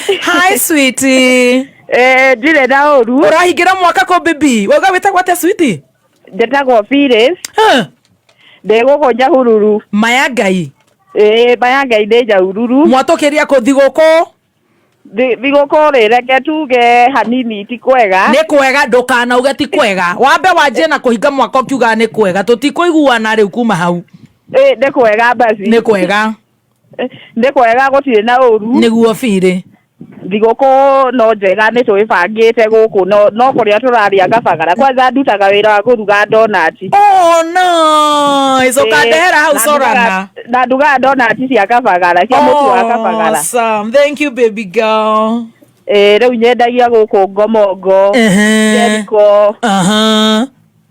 Hi sweetie. Eh, ndirĩ na ũru. Ũrahingĩra mwaka kũ baby? Wauga wĩtagwo atĩa sweetie? Njĩtagwo Phyllis. Huh. Ndĩ gũkũ Nyahururu. Maya Ngai. Ĩĩ, maya Ngai ndĩ Nyahururu. Mwatũkĩria kũ thigũkũ? Thigũkũ rĩ, reke tuge hanini ti kwega. Nĩ kwega, ndũkanauge ti kwega. Wambe wanjie na kũhinga mwaka ũkiugaga nĩ kwega. Tũtikũiguana rĩu kuma hau. Ĩĩ, nĩ kwega basi. Nĩ kwega. Nĩ kwega gũtirĩ na ũru. Nĩguo birĩ. Thigũkũ no njega nĩ twĩbangĩte gũkũ no no kũrĩa tũrarĩa kabagara. Kwanza ndutaga wĩra wa kũruga ndonati. Oh nice. Ũkandehera hau Sorana. Na ndugaga ndonati cia kabagara, cia mũtu wa kabagara. Awesome. Thank you baby girl. Ĩĩ, rĩu nyendagia gũkũ Ngomongo, Jericho.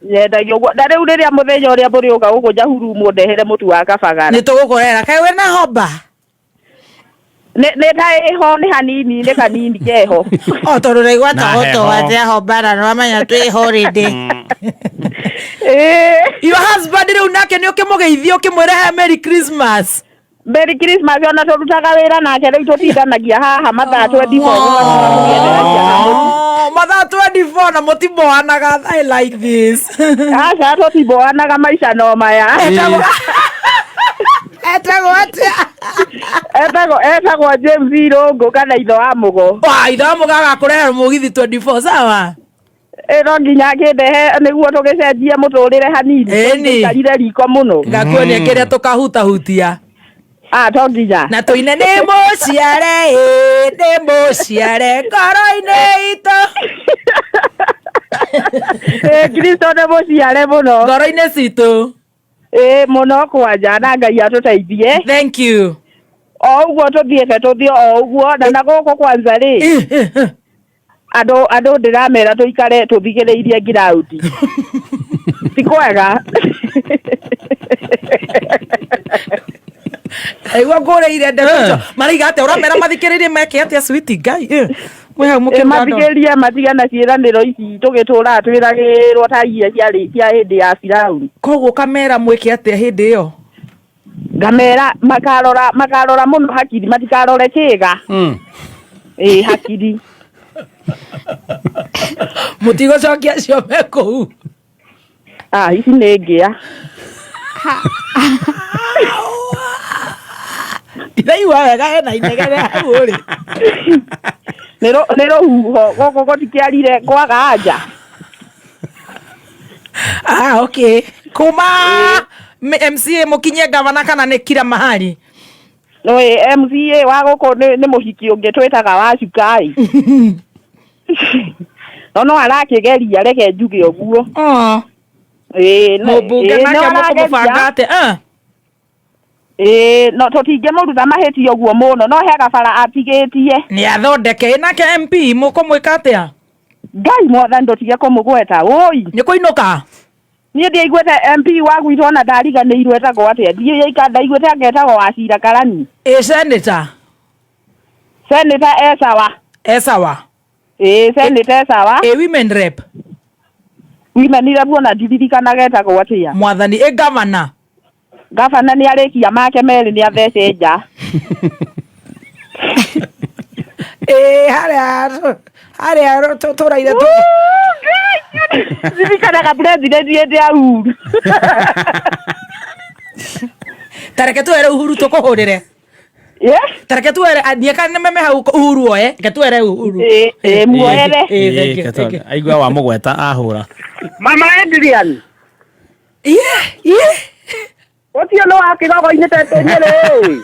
Nyendagia ũguo. Na rĩu rĩrĩa mũthenya ũrĩa mũrĩũka gũkũ Nyahururu mũndehere mũtu wa kabagara. Nĩ tũgũkũrehera. Kaĩ wĩna homba? Nĩ nĩ ta ĩho nĩ hanini nĩ kanini keho. O tondũ ndaigua Na togoto heho. atĩa hombara nĩ wamenya twĩ holiday. Ĩĩ. Your husband rĩu nake nĩ ũkĩmũgeithia ũkĩmwĩra he Merry Christmas. Merry Christmas ona tũrutaga wĩra nake rĩu tũtindanagia haha mathaa 24 gũgacoka tũgĩenderagia na mũtu. Oh, mathaa 24 na mũtimboanaga. I like this. Aca tũtimboanaga maica no maya. Etagwo atĩa? Etagwo etagwo James Irũngũ kana ithe wa Mũgo. Wa ithe wa Mũgo agakũrehera mũgithi 24 sawa. Ĩ no nginya akĩndehe nĩguo tũgĩcenjie mũtũrĩre hanini. Ĩni. Tũikarire riko mũno. Ngakuonia kĩrĩa tũkahutahutia. Ah, to nginya. Na tũine nĩ mũciare ĩ nĩ mũciare ngoro-inĩ itũ. Ĩ Kristo nĩ mũciare mũno. Ngoro-inĩ citũ. Ĩ mũno kwanja na Ngai atũteithie. Thank you. O ũguo tũthiĩte tũthiĩ o ũguo na na gũkũ kwanza rĩ andũ andũ ndĩramera tũikare tũthigĩrĩirie ngiraundi ti kwega. Aigua ngũrĩire ndeto icio maraiga atĩa ũramera mathikĩrĩrie meke atĩa switi Ngai mwĩ hau Ĩ, mũkĩruga andũ. mathikĩrĩrie matigana ciĩranĩro ici tũgĩtũraga twĩragĩrwo ta iria ciarĩ cia hĩndĩ ya Firauni. Koguo ũkamera mwĩke atĩa hĩndĩ ĩyo? Ngamera makarora makarora mũno hakiri matikarore kĩga. Ĩ hakiri. Mũtigũcokia acio me kũu. Ah, ici nĩ ngĩa. Ndiraigua wega hena inegene hau ũrĩ. Nĩ rũhuho gũkũ gũtikĩarire kwaga anja. Ah, okay. Kuma MCA mũkinyie gavana kana nĩ kila mahali? Nĩ MCA wa gũkũ nĩ mũhiki ũngĩ twĩtaga wa cukai. No no arakĩgeria reke njuge ũguo. Oh. Ĩĩ, Mũmbunge ĩĩ, nake no mũkũmũbanga arageria. atĩa? Ah. Ĩĩ, no tũtingĩmũruta mahĩtia ũguo mũno no he gabara atigĩtie. Nĩ athondeke. Ĩ nake MP mũkũmwĩka atĩa? Ngai mwathani ndũtige kũmũgweta. Wũi. Nĩ kũinũka? Niĩ ndiaiguĩte MP wa gwitũ ona ndariganĩirwo etagwo atĩa. Ndiĩ ndaiguĩte anga etagwo Wacira Karani. Ĩ senator? Senator e sawa. E sawa? Ĩĩ senator e sawa. Ĩ women rep? Women rep ona ndiririkanaga etagwo atĩa. Mwathani. Ĩ governor? Gavana nĩ arĩkia make merĩ nĩ athece nja. Ĩĩ harĩa harĩa tũraire tũ Ririkanaga president hĩndĩ ya Uhuru. Ta reke twere Uhuru tũkũhũrĩre. Yeah? Ta reke twere niĩ kana nĩ meme hau Uhuru oe. Reke twere Uhuru. Ĩĩ, ĩĩ, muoere. Ĩĩ, thank you, thank you. Aigua wa mũgweta ahũra. Mama Adrian. Yeah, yeah. Ũcio nĩ wa kĩgogo-inĩ tete Nyĩrĩ.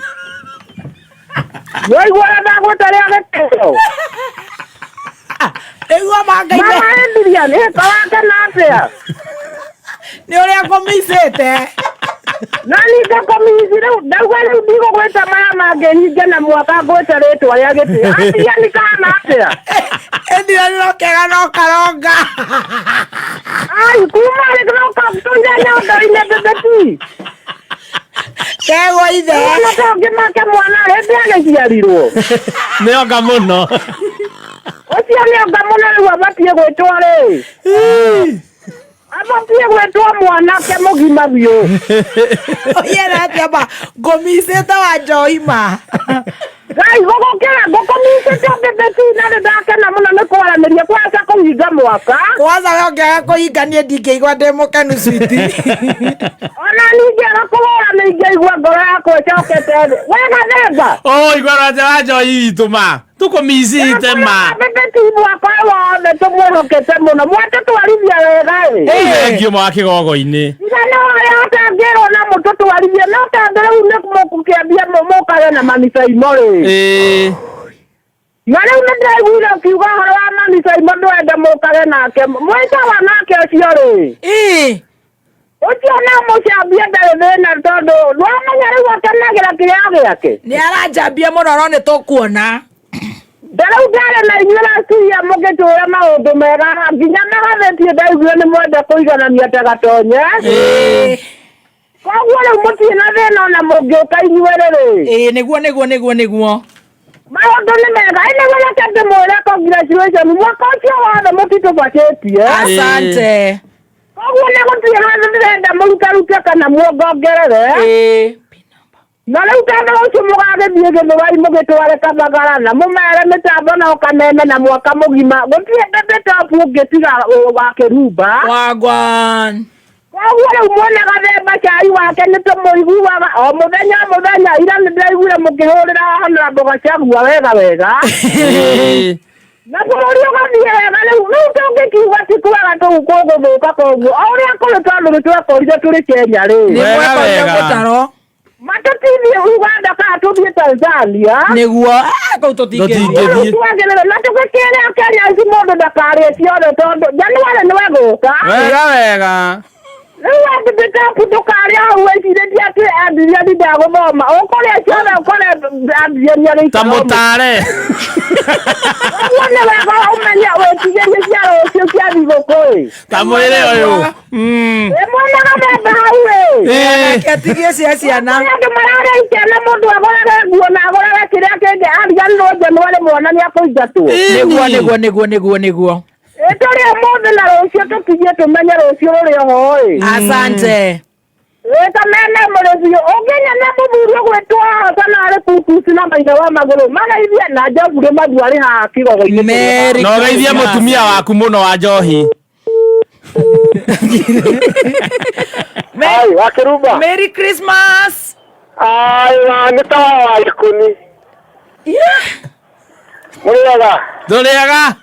Waigua ũrĩa ndagwĩta rĩa gĩtĩo. Nĩguo mangai Mama Adrian, ĩka wakena atĩa? nĩ ũrĩa ngũmicĩte. Na niĩ ngakũmici rĩu ndauga rĩu ndigũgwĩta maya mangĩ hinge na mwaka ngwĩte rĩtwa rĩa gĩtĩo. Adrian kana atĩa? Ĩndira no kega no karonga. Ai, kuma rĩ gũka tũire nyondo-inĩ bebeti. Kegwo ithe. Mwana ta ũngĩmake mwana hĩndĩ agĩciarirwo. Nĩ onga mũno. Ũcio nĩ onga mũno rĩu abatiĩ gwĩtwo rĩ. Abatiĩ gwĩtwo mwanake mũgima biũ. Ũyera atĩa ma ngũmicĩte wa njohi ma. Ngai gũgũkĩra ngũkũmicĩte mbĩmbĩti na nĩ ndakena mũno nĩ kwaranĩria kwaca kũhinga mwaka. Kwanza we ũngĩaga kũhinga niĩ ndingĩigua ndĩ mũkenu switi. Ona ningĩaga kũhũra nĩ ingĩigua ngoro yakwa ĩcokete thĩ. We Gathemba. Oh, igua rwanja wa njohi itũ ma. Tũkũmicĩte ma. Mbĩmbĩti mwaka ũyũ wothe tũmwĩhokete mũno. Mwatũtwarithia wega ĩ. Thengiũ ma wa kĩgogo-inĩ. Tiga no harĩa ũtangĩrwo na mũtũtwarithie no tondũ rĩu nĩ mũkũkĩambia mũkage na manicaimo rĩ. Ĩĩ. Na rĩu nĩ ndĩraiguire ũkiuga ũhoro wa manicaimo ndwende mũkage nake. Mwĩsawa nake ũcio rĩ. Ĩĩ. Ũcio no mũcambie ndarĩ thĩna tondũ ndwamenya rĩu akenagĩra kĩrĩa gĩake. Nĩ aranjambia mũno no nĩ tũkuona. Ta rĩu ndarĩ na inyuĩ racia mũgĩtwĩra maũndũ mega nginya magathĩti ndaiguire nĩ mwenda kũiganania ta gatonye. Ĩĩ. Koguo rĩu mũtirĩ na thĩna ona mũngĩũka inyuerĩ rĩ. Ĩĩ nĩguo nĩguo nĩguo nĩguo. Maũndũ nĩ mega ĩ nĩguo reke ndĩmwĩre congratulation mwaka ũcio wothe mũtitũbacĩtie. Asante. Koguo nĩ gũtirĩ handũ ndĩrenda mũrutarute kana muongongerere. Ĩĩ. Na rĩu tondũ ũcio mũgagĩthiĩ Gĩthũrai mũgĩtware Kabagara na mũmere mĩtambo no Kameme na mwaka mũgima gũtirĩ Bebe Top ũngĩ tiga wa Kĩrumba. Wagwan. Koguo rĩu mwene Gathemba cai wake nĩ tũmũiguaga o mũthenya o mũthenya ira nĩ ndĩraiguire mũkĩhũrĩra Honorable Gachagua wega wega. Ĩĩ. Na bũrũri ũgathiĩ wega rĩu rĩu tũngĩkiuga ti kwega tũu kũgũthũka koguo o ũrĩa kũrĩ tondũ nĩ twekorire tũrĩ Kenya rĩ. Nĩ Wega, mwekorire wega. mũtaro. Matũtithiĩ Uganda kana tũthiĩ Tanzania. Nĩguo. Ah, kũu tũtingĩthiĩ. Tũtingĩthiĩ. Rĩu twagĩrĩre na tũgĩkĩre Kenya ici mũndũ ndakarĩe ciothe tondũ Januarĩ nĩwe gũka. Wega wega. Rĩu andĩtabu ndũkarĩa hau wĩcirĩtie atĩ Adrian ndagũthoma ũkũrĩa ciothe ũkore Adrian Ta agĩikara mũtare. Ũguo nĩ wega ũmenye wĩtigĩrie cia rũciũ cia thigũkũ ĩ. Ta mwĩrĩ ũyũ. Ĩ mwena Gathemba hau ĩ. Ĩĩ. Reke atigie cia ciana. Kũrĩ andũ mararĩa ikena mũndũ agũrage nguo na agũrage kĩrĩa kĩngĩ ariganĩrwo Januarĩ mwana nĩakũingatwo. Nĩguo nĩguo nĩguo nĩguo nĩguo. Ĩ tũrĩ ũmũthĩ na rũciũ tũkinyie tũmenye rũciũ rũrĩ oho ĩ. Asante. Ĩ Kameme mũrĩ biũ ũngĩnyona mũthuri ũgwĩtwo haha kana arĩ kukuci na maithe wa magũrũ mageithie na Njoburi Mathu arĩ haha kĩgogo-inĩ. Merry Na ũgeithie Christmas. mũtumia waku mũno wa njohi. Merry, Ai, wa Kĩrumba. Merry Christmas. Ai, wa nĩ ta wa Gĩkũni. Yeah. Mũrĩega. Ndũrĩaga.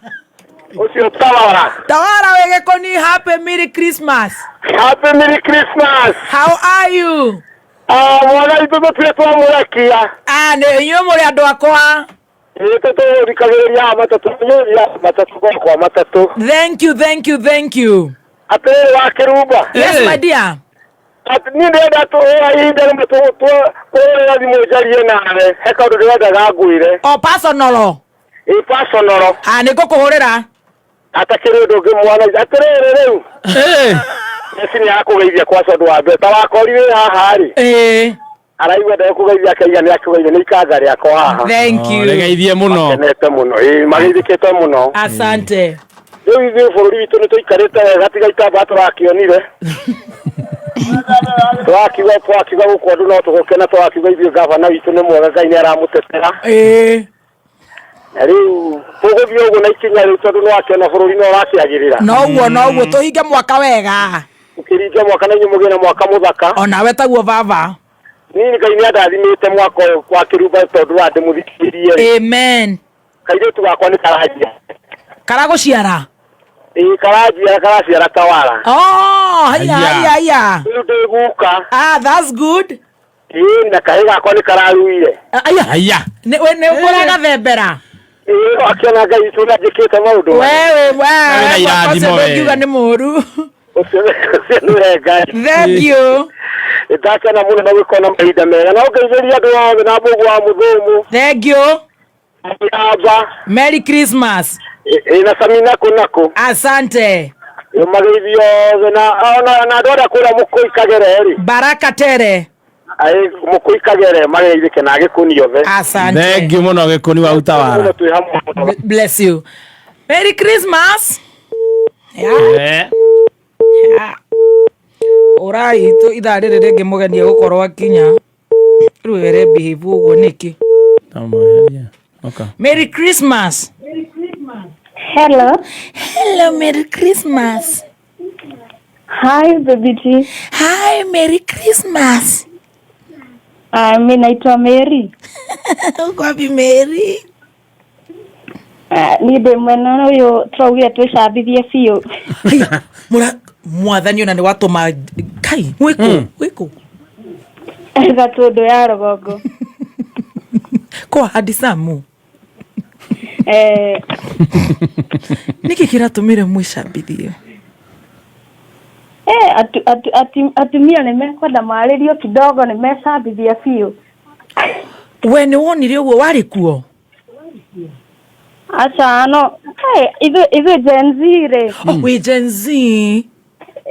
Ũcio Tawara. Tawara wĩ Gĩkũni, happy Merry Christmas. Happy Merry Christmas. How are you? Ah, mwana itũ tũtirĩ twamũrekia. Ah, nĩ inyuĩ mũrĩ andũ akwa. Ĩ tũtũthikagĩrĩria matatũ nyũria matatũ gwakwa matatũ. Thank you, thank you, thank you. Atĩrĩrĩ wa Kĩrumba. Yes, Eh. my dear. Atĩ niĩ ndĩrenda tũhũra ihinda rĩmwe tũhũrĩra thimũ njarie nawe. He kaũndũ ndĩrendaga ngwĩre. O personal. Ĩ personal. Ah, nĩ ngũkũhũrĩra. Atakĩrĩ ũndũ ũngĩ mwana. Atĩrĩrĩ rĩu. Ĩĩ. Eci nĩ akũgeithia kwa tondũ wa mbere. Ta wakori wĩ haha rĩ. Ĩĩ. Araigua ndekũgeithia akaiga nĩ akũgeithia nĩ ikanga rĩakwa haha. Thank you. Rĩgeithie mũno. Makenete mũno ĩĩ mageithĩkĩte mũno. Asante. Rĩu ithuĩ bũrũri witũ nĩ tũikarĩte wega tiga itambaya tũrakĩonire. Twakiuga gũkũ andũ no tũgũkena twakiuga ithuĩ gavana witũ nĩ mwega Ngai nĩ aramũtetera. Ĩĩ. Na rĩu tũgũthiĩ ũguo na ikinya rĩu tondũ nĩ wakĩona bũrũri no ũrakĩagĩrĩra. Noguo noguo tũhinge mwaka wega. Ũkĩringia mwaka na inyuĩ mũgĩe na mwaka mũthaka. Onawe taguo baba. Niĩ Ngai nĩ andathimĩte mwaka ũyũ wa Kĩrumba tondũ wa ndĩmũthikĩrĩrie. Amen. Kairĩtu gakwa nĩ karanjia. Karagũciara. Ĩĩ karanjiara karaciara Tawara. Oh, haya Haya. haya haya. Rĩu ndĩ guka. Ah, that's good. Ĩĩ na kahĩ gakwa nĩ kararuire. Aya. Haya. Nĩ nĩ ũragathembera. Ĩĩ akĩona Ngai witũ ũrĩa anjĩkĩte maũndũ. Wewe Wewe na wewe mwaka ũcio irathimo we. ndũngiuga nĩ mũru. Ũcio ũcio nĩwe Ngai. Thank you. Ndakena mũno na gũkorwo na mahinda mega. Na ũngeithĩrie andũ othe na Mũgũ wa Mũthũmũ. Thank you. Amba. Merry Christmas. Ĩĩ na Samina kũ na kũ. Asante. Mageithio othe na ona na andũ arĩa kũrĩa Mũkũi Kagere rĩ. Baraka tere. Aĩ Mũkũi Kagere mageithĩke na Gĩkũni othe. Asante. Thank you mũno Gĩkũni wa Mũno Utawara. twĩ hamwe mũno. Bless you. Merry Christmas. Yeah. Eh. Yeah. Ũrai tũ ithaa rĩrĩ rĩngĩ mũgeni egũkorwo akinya. Rĩu ere behave ũguo nĩkĩ? Tamweherie. Okay. Merry Christmas. Hello. Hello, Merry Christmas. Hi, baby T. Hi, Merry Christmas. Mi naitwa Mary. Uko wapi Mary? Ni ndĩ mwena ũyũ tũraugire twĩcambithie biũ. Haiya, mura mwathani ona nĩ watũma kai wĩkũ wĩkũ Gatũndũ ya rũgongo. Kwa hadisamu. Eh, Nĩkĩ kĩratũmire mwĩcambithie? Eh, atumia nĩ mekwenda marĩrio kidogo nĩ mecambithia biũ. We nĩ wonire ũguo warĩ kuo? Aca no hey, ithuĩ Gen Z rĩ. Oh, wĩ Gen Z.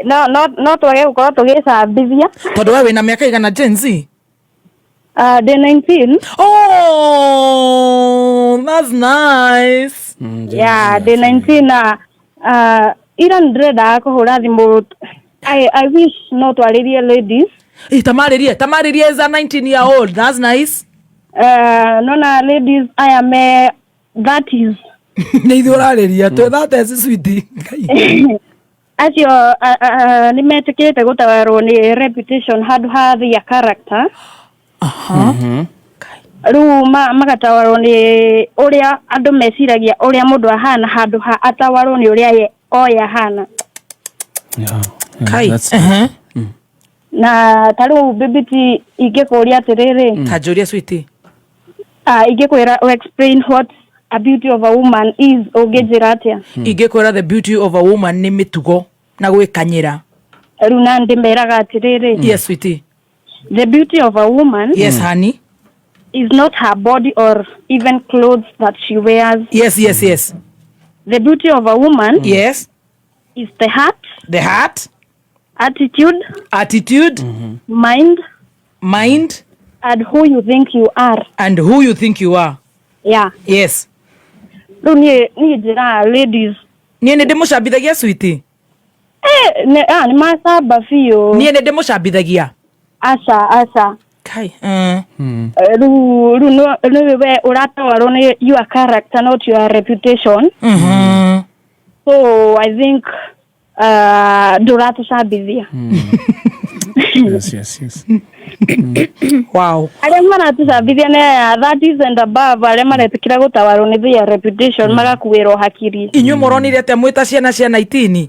No twage gũkorwo tũgĩcambithia. Tondũ we wĩna mĩaka igana Gen Z? Ndĩ 19. Oh, that's nice. Yeah, ndĩ 19 na ira nĩ ndĩrendaga kũhũra thimũ. I wish no twarĩrie ladies. Eh, tamarĩrie tamarĩrie as a 19 year old. That's nice. Nona ladies aya me 30s. Nĩ ithuĩ ũrarĩria twĩ thatesi switi. Acio nĩ metĩkĩrĩte gũtawarwo nĩ reputation handũ ha their character. Rĩu magatawarwo nĩ ũrĩa andũ meciragia ũrĩa mũndũ ahana handũ ha atawarwo nĩ ũrĩa ye oye ahana. Yeah, Kai. that's- Na ta rĩu bibiti ingĩkũria atĩrĩrĩ, Tanjũria switi. Ingĩkwĩra explain what a beauty of a woman is, ũngĩnjĩra atĩa? Ingĩkwĩra the beauty of a woman nĩ mĩtugo na gwĩkanyĩra. Rĩu na ndĩmeraga atĩrĩrĩ, Yes sweetie. the beauty of a woman Yes honey. is not her body or even clothes that she wears. Yes. The beauty of a woman Yes. is the heart, The heart, attitude, attitude, mind, mind, and who you think you are. And who you think you are. Yeah. Yes. Rĩu niĩ njĩraga ladies, Niĩ nĩ ndĩmũcambithagia switi. Eh, nĩ macamba biũ. Niĩ nĩ ndĩmũcambithagia. Aca aca. Kai. Rĩu nĩ we ũratawarwo nĩ your character, not your reputation. So I think ndũratũcambithia. Yes. Wow. Arĩa maratũcambithia nĩ aya 30s and above arĩa maretĩkĩra gũtawarwo nĩ their reputation magakuĩrwo hakiri. Inyuĩ mũronire atĩa mwĩ ta ciana cia 19?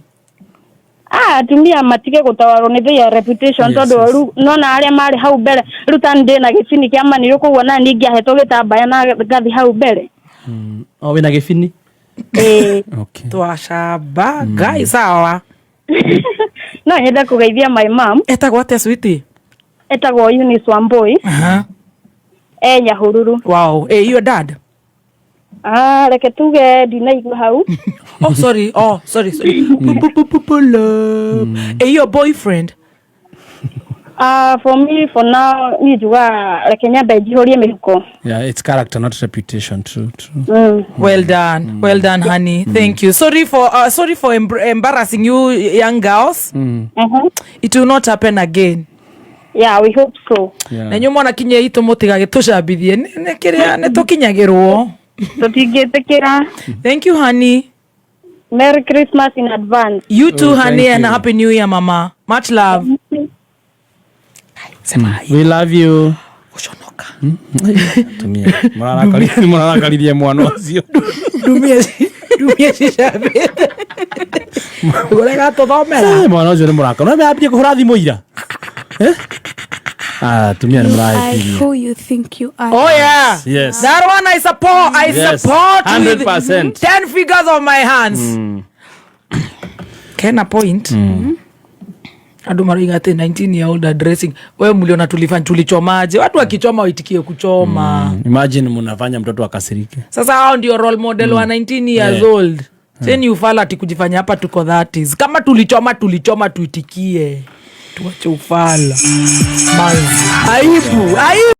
Ah, atumia matige gũtawarwo nĩ their reputation, tondũ rĩu nona arĩa marĩ hau mbere, rĩu ta ndĩ na gĩbini kĩa manirũ koguo na niĩ ingĩahetwo gĩtambaya na ngathi hau mbere. Oh, wĩna gĩbini? Ĩĩ. Okay. Twacamba ngai sawa. No nyende kũgeithia my mom. Etagwo atĩa switi? Etagwo Eunice Wambui. E Nyahururu. Wow. Eh, your dad? Ah, reke tuge ndinaigua hau. Oh, sorry. Oh, sorry, sorry. Pull up. Eh, your boyfriend? For me, for now, niĩ njugaga reke nyambe njihũrie mĩhuko. Yeah, it's character, not reputation. True, true. Well done. Well done, honey. Thank you. Sorry for embarrassing you young girls. It will not happen again. Yeah, we hope so. Yeah. Na inyuĩ mwana kinyia itũ mũtigagĩtũcambithie nĩ kĩrĩa nĩ tũkinyagĩrwo. Tũtingĩtĩkĩra. Thank you, honey. Merry Christmas in advance. You too, Oh, honey, thank and you. happy new year, mama. Much love. Sema hi. We love you. Gũconoka. Tumia. Mũrarakaririe mwana ũcio. Ndumia cicambĩte. Ũrega tũthomera. Eh, mwana ũcio nĩ mũrakaru. No ambie kũhũra thimũ ira. Eh? Ah, tumia nĩ You are mũrahĩtirie. who you think you are. Oh yeah. Yes. That one I support. I Yes. support with 100%. 10 figures of my hands. Kena point. Andũ maroiga atĩ 19 year old addressing we mliona tulifanya tulichomaje? Watu wakichoma waitikie kuchoma. Imagine mnafanya mtoto akasirike. Sasa hao ndio role model wa 19 years old. Seni ufala ati kujifanya hapa tuko 30s. Kama tulichoma tulichoma tuitikie. Tuache ufala. Manzi. Aibu, aibu.